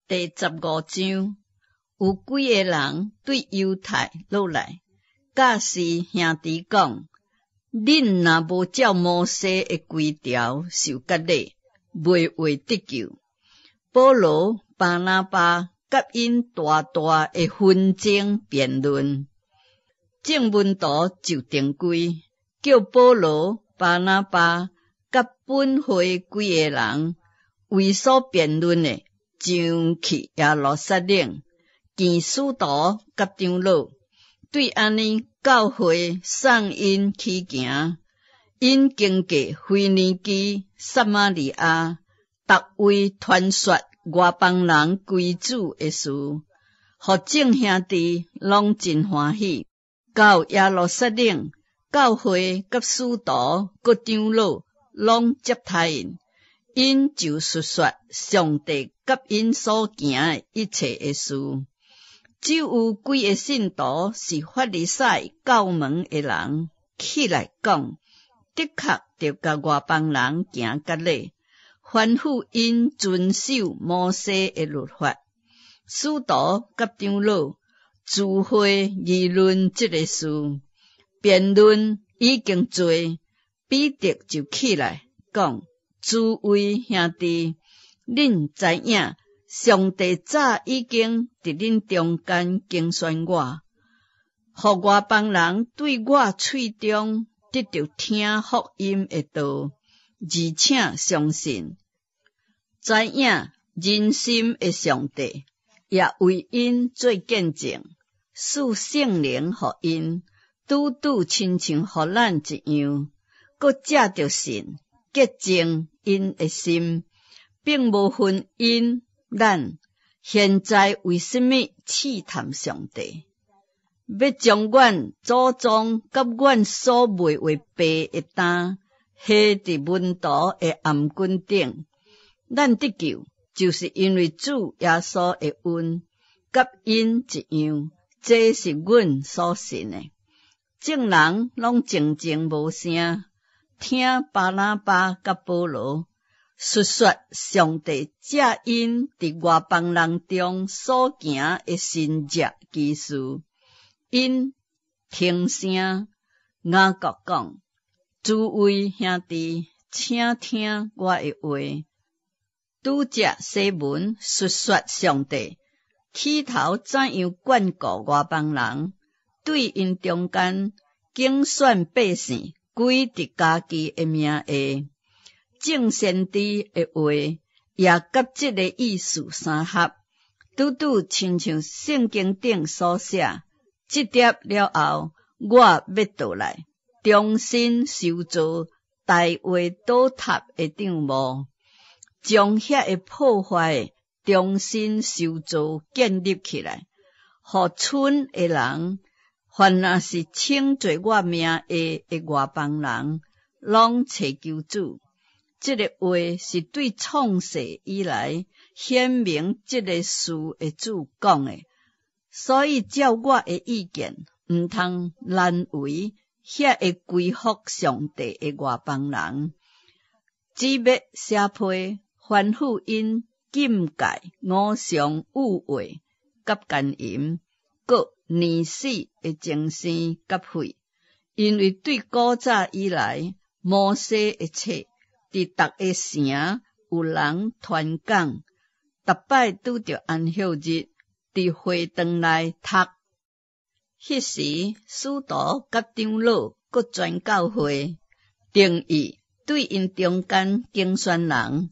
第十五章，有幾个人對猶太落來，教示兄弟講：恁若無照摩西的規條受割禮，袂會得救。保羅、巴拿巴佮𪜶大大的紛爭辯論，眾門徒就定規，叫保羅、巴拿巴佮本會幾个人為所辯論的，上去耶路撒冷，見使徒佮長老。對按呢，教會送𪜶起行，𪜶經過腓尼基、撒瑪利亞，逐位傳說外邦人歸主的事，予眾兄弟攏真歡喜。到耶路撒冷，教會佮使徒、閣長老攏接待𪜶，𪜶就述說上帝佮𪜶所行的一切的事。只有幾个信徒是法利賽教門的人，起來講，的確著共外邦人行割禮，吩咐𪜶遵守摩西的律法。使徒佮長老聚會議論這个事，辯論已經濟，彼得就起來講：諸位兄弟，恁知影，上帝早已經佇恁中間揀選我，予外邦人對我喙中得著聽福音的道，而且相信。知影人心的上帝，也為𪜶做見證，賜聖靈予𪜶，拄拄親像予咱一樣，閣藉著信潔淨𪜶的心，並無分𪜶咱。現在為啥物試探上帝，欲將阮祖宗佮阮所賣予爸的擔，下佇門徒的頷頸頂？咱得救，就是因為主耶穌的恩，佮𪜶一樣，這是阮所信的。眾人攏靜靜無聲，聽巴拿巴佮保羅述說上帝藉𪜶佇外邦人中所行的神蹟奇事。𪜶停聲，雅各講：諸位兄弟，請聽我的話。拄才西門述說上帝起頭怎樣眷顧外邦人，對𪜶中間揀選百姓，歸佇家己的名下。眾先知的話也佮這个意思相合，拄拄親像聖經頂所寫：這碟了後，我欲倒來，重新修造大衛倒塌的帳幕，將遐个破壞重新修造建立起來，予村的人，凡若是稱做我名下的外邦人，攏尋求主。這个話是對創世以來顯明這个事的主講的，所以照我的意見，毋通難為遐个歸服上帝的外邦人，只欲寫批吩咐𪜶禁戒偶像欲畫佮姦淫，閣溺死的精生佮血，因為對古早以來摩西的冊，佇逐个城有人傳講，逐擺拄著安息日，佇會堂內讀。彼時，使徒佮長老閣全教會定意對𪜶中間揀選人，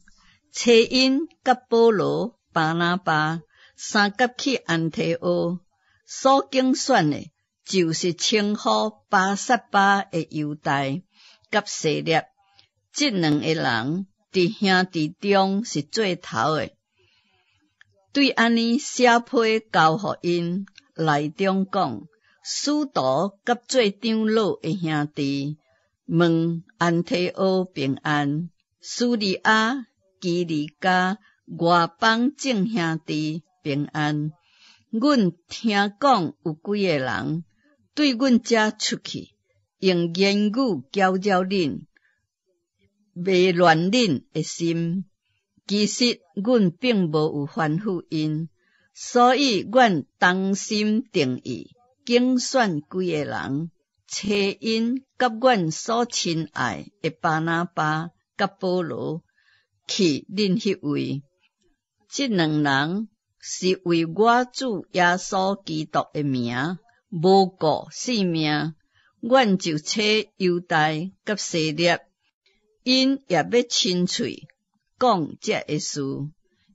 差𪜶佮保羅、巴拿巴相佮去安提阿。所揀選的，就是稱呼巴撒巴的猶大佮西勒。這兩个人佇兄弟中是做頭的，對按呢寫批交予𪜶，內中講：使徒佮做長老的兄弟，問安提阿平安，敘利亞、基利家、外邦眾兄弟平安。阮聽講有幾个人對阮遮出去，用言語攪擾恁，迷亂恁的心，其實阮並無有吩咐𪜶，所以阮同心定意揀選幾个人，差𪜶佮阮所親愛的巴拿巴佮保羅去恁彼位。這兩人是為我主耶穌基督的名，無顧性命。阮就差猶大佮西勒，𪜶也欲親喙講這个事，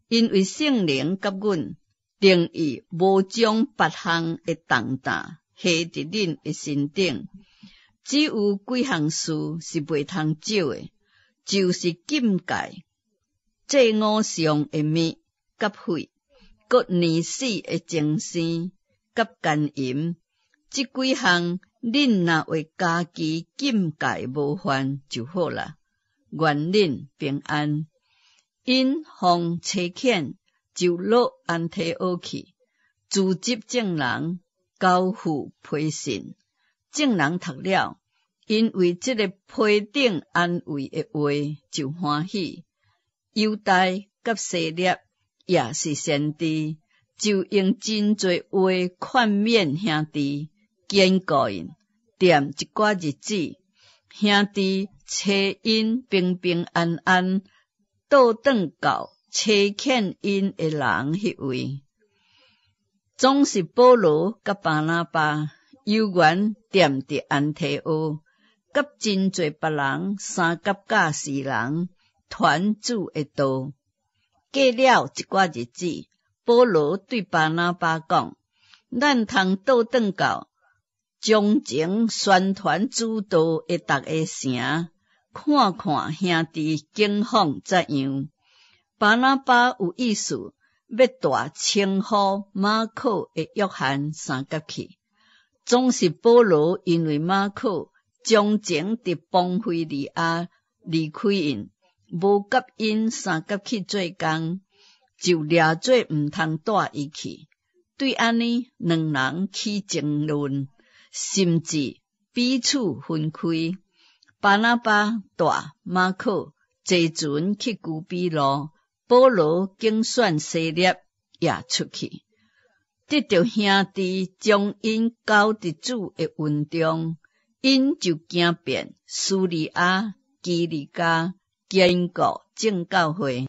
因為聖靈佮阮定意無將別項的重擔下佇恁的身頂，只有幾項事是袂通少的，就是禁戒祭偶像的物佮血，閣溺死的精生佮姦淫，這幾項恁若為家己禁戒無犯就好啦。願恁平安。𪜶奉差遣就落安提阿去，組織眾人交付批信。眾人讀了，𪜶為這个批頂安慰的話就歡喜。猶大佮西勒也是先知，就用真濟話勸勉兄弟，堅固𪜶，踮一寡日子，兄弟差𪜶平平安安倒轉到差遣𪜶的人彼位。總是保羅佮巴拿巴猶原踮佇安提阿，佮真濟別人相佮教示人傳主的道。過了一寡日子，保羅對巴拿巴講：咱通倒轉到從前宣傳主道的逐个城，看看兄弟景況怎樣。巴拿巴有意思欲帶稱呼馬可的約翰相佮去，總是保羅因為馬可從前佇磅非利亞離開𪜶，無佮𪜶相佮去做工，就掠做毋通帶伊去。對按呢，兩人起爭論，甚至彼此分開。巴拿巴帶馬可坐船去古比路，保羅揀選西勒也出去，得著兄弟將𪜶交佇主的恩中，𪜶就行遍敘利亞、基利家，堅固眾教會。